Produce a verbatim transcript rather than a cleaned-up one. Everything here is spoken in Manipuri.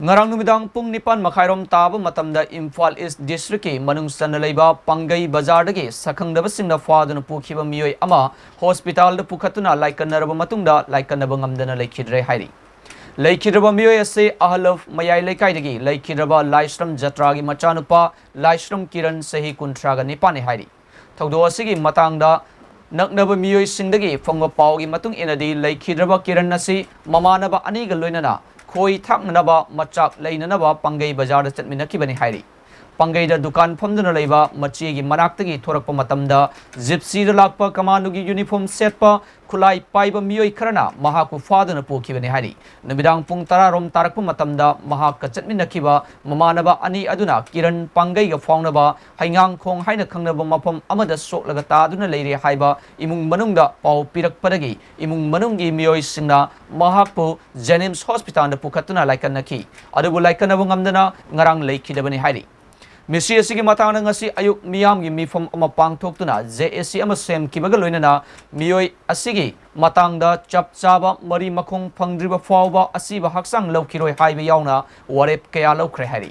ꯉꯔꯥꯡ ꯅꯨꯃꯤꯗꯥꯡ ꯄꯨꯡ ꯅꯤꯄꯥꯟ ꯃꯈꯥꯏꯔꯣꯝ ꯇꯥꯕ ꯃꯇꯝꯗ ꯏꯝꯐꯥꯜ ꯏꯁ ꯗꯤꯁꯇ꯭ꯔꯤꯛꯀꯤ ꯃꯅꯨꯡ ꯆꯟꯅ ꯂꯩꯕ ꯄꯥꯡꯒꯩ ꯕꯖꯥꯔꯗꯒꯤ ꯁꯛꯈꯪꯗꯕꯁꯤꯡꯅ ꯐꯥꯗꯨꯅ ꯄꯨꯈꯤꯕ ꯃꯤꯑꯣꯏ ꯑꯃ ꯍꯣꯁꯄꯤꯇꯥꯜꯗ ꯄꯨꯈꯠꯇꯨꯅ ꯂꯥꯏꯀꯠꯅꯔꯕ ꯃꯇꯨꯡꯗ ꯂꯥꯏꯀꯠꯅꯕ ꯉꯝꯗꯅ ꯂꯩꯈꯤꯗ꯭ꯔꯦ ꯍꯥꯏꯔꯤ꯫ ꯂꯩꯈꯤꯗ꯭ꯔꯕ ꯃꯤꯑꯣꯏ ꯑꯁꯤ ꯑꯍꯜ ꯑꯣꯐ ꯃꯌꯥꯏ ꯂꯩꯀꯥꯏꯗꯒꯤ ꯂꯩꯈꯤꯗ꯭ꯔꯕ ꯂꯥꯏꯁ꯭ꯔꯝ ꯖꯇ꯭ꯔꯥꯒꯤ ꯃꯆꯥꯅꯨꯄꯥ ꯂꯥꯏꯁ꯭ꯔꯝ ꯀꯤꯔꯟ, ꯆꯍꯤ ꯀꯨꯟꯊ꯭ꯔꯥꯒ ꯅꯤꯄꯥꯟꯅꯤ ꯍꯥꯏꯔꯤ꯫ ꯊꯧꯗꯣꯛ ꯑꯁꯤꯒꯤ ꯃꯇꯥꯡꯗ ꯅꯛꯅꯕ ꯃꯤꯑꯣꯏꯁꯤꯡꯗꯒꯤ ꯐꯪꯕ ꯄꯥꯎꯒꯤ ꯃꯇꯨꯡ ꯏꯟꯅꯗꯤ, ꯂꯩꯈꯤꯗ꯭ꯔꯕ ꯀꯤꯔꯟ ꯑꯁꯤ ꯃꯃꯥꯟꯅꯕ ꯑꯅꯤꯒ ꯂꯣꯏꯅꯅ ꯈꯣꯏ ꯊꯥꯛꯅꯅꯕ ꯃꯆꯥꯛ ꯂꯩꯅꯅꯕ ꯄꯥꯡꯒꯩ ꯕꯖꯥꯔꯗ ꯆꯠꯃꯤꯟꯅꯈꯤꯕꯅꯤ ꯍꯥꯏꯔꯤ꯫ ꯄꯥꯡꯒꯩꯗ ꯗꯨꯀꯥꯟ ꯐꯝꯗꯨꯅ ꯂꯩꯕ ꯃꯆꯦꯒꯤ ꯃꯅꯥꯛꯇꯒꯤ ꯊꯣꯔꯛꯄ ꯃꯇꯝꯗ, ꯖꯤꯞꯁꯤꯗ ꯂꯥꯛꯄ ꯀꯃꯥꯟꯗꯣꯒꯤ ꯌꯨꯅꯤꯐꯣꯔꯝ ꯁꯦꯠꯄ, ꯈꯨꯠꯂꯥꯏ ꯄꯥꯏꯕ ꯃꯤꯑꯣꯏ ꯈꯔꯅ ꯃꯍꯥꯛꯄꯨ ꯐꯥꯗꯨꯅ ꯄꯨꯈꯤꯕꯅꯤ ꯍꯥꯏꯔꯤ꯫ ꯅꯨꯃꯤꯗꯥꯡ ꯄꯨꯡ ꯇꯔꯥ ꯔꯣꯝ ꯇꯥꯔꯛꯄ ꯃꯇꯝꯗ ꯃꯍꯥꯛꯀ ꯆꯠꯃꯤꯟꯅꯈꯤꯕ ꯃꯃꯥꯟꯅꯕ ꯑꯅꯤ ꯑꯗꯨꯅ ꯀꯤꯔꯟ ꯄꯥꯡꯒꯩꯒ ꯐꯥꯎꯅꯕ ꯍꯩꯉꯥꯡꯈꯣꯡ ꯍꯥꯏꯅ ꯈꯪꯅꯕ ꯃꯐꯝ ꯑꯃꯗ ꯁꯣꯛꯂꯒ ꯇꯥꯗꯨꯅ ꯂꯩꯔꯦ ꯍꯥꯏꯕ ꯏꯃꯨꯡ ꯃꯅꯨꯡꯗ ꯄꯥꯎ ꯄꯤꯔꯛꯄꯗꯒꯤ, ꯏꯃꯨꯡ ꯃꯅꯨꯡꯒꯤ ꯃꯤꯑꯣꯏꯁꯤꯡꯅ ꯃꯍꯥꯛꯄꯨ ꯖꯦꯅꯤꯝꯁ ꯍꯣꯁꯄꯤꯇꯥꯜꯗ ꯄꯨꯈꯠꯇꯨꯅ ꯂꯥꯏꯀꯠꯅꯈꯤ꯫ ꯑꯗꯨꯕꯨ ꯂꯥꯏꯀꯠꯅꯕ ꯉꯝꯗꯅ ꯉꯔꯥꯡ ꯂꯩꯈꯤꯗꯕꯅꯤ ꯍꯥꯏꯔꯤ꯫ ꯃꯤꯁꯤ ꯑꯁꯤꯒꯤ ꯃꯇꯥꯡꯗ ꯉꯁꯤ ꯑꯌꯨꯛ ꯃꯤꯌꯥꯝꯒꯤ ꯃꯤꯐꯝ ꯑꯃ ꯄꯥꯡꯊꯣꯛꯇꯨꯅ ꯖꯦ ꯑꯦ ꯁꯤ ꯑꯃ ꯁꯦꯝꯈꯤꯕꯒ ꯂꯣꯏꯅꯅ ꯃꯤꯑꯣꯏ ꯑꯁꯤꯒꯤ ꯃꯇꯥꯡꯗ ꯆꯞ ꯆꯥꯕ ꯃꯔꯤ ꯃꯈꯣꯡ ꯐꯪꯗ꯭ꯔꯤꯕ ꯐꯥꯎꯕ ꯑꯁꯤꯕ ꯍꯛꯆꯥꯡ ꯂꯧꯈꯤꯔꯣꯏ ꯍꯥꯏꯕ ꯌꯥꯎꯅ ꯋꯥꯔꯦꯞ ꯀꯌꯥ ꯂꯧꯈ꯭ꯔꯦ ꯍꯥꯏꯔꯤ꯫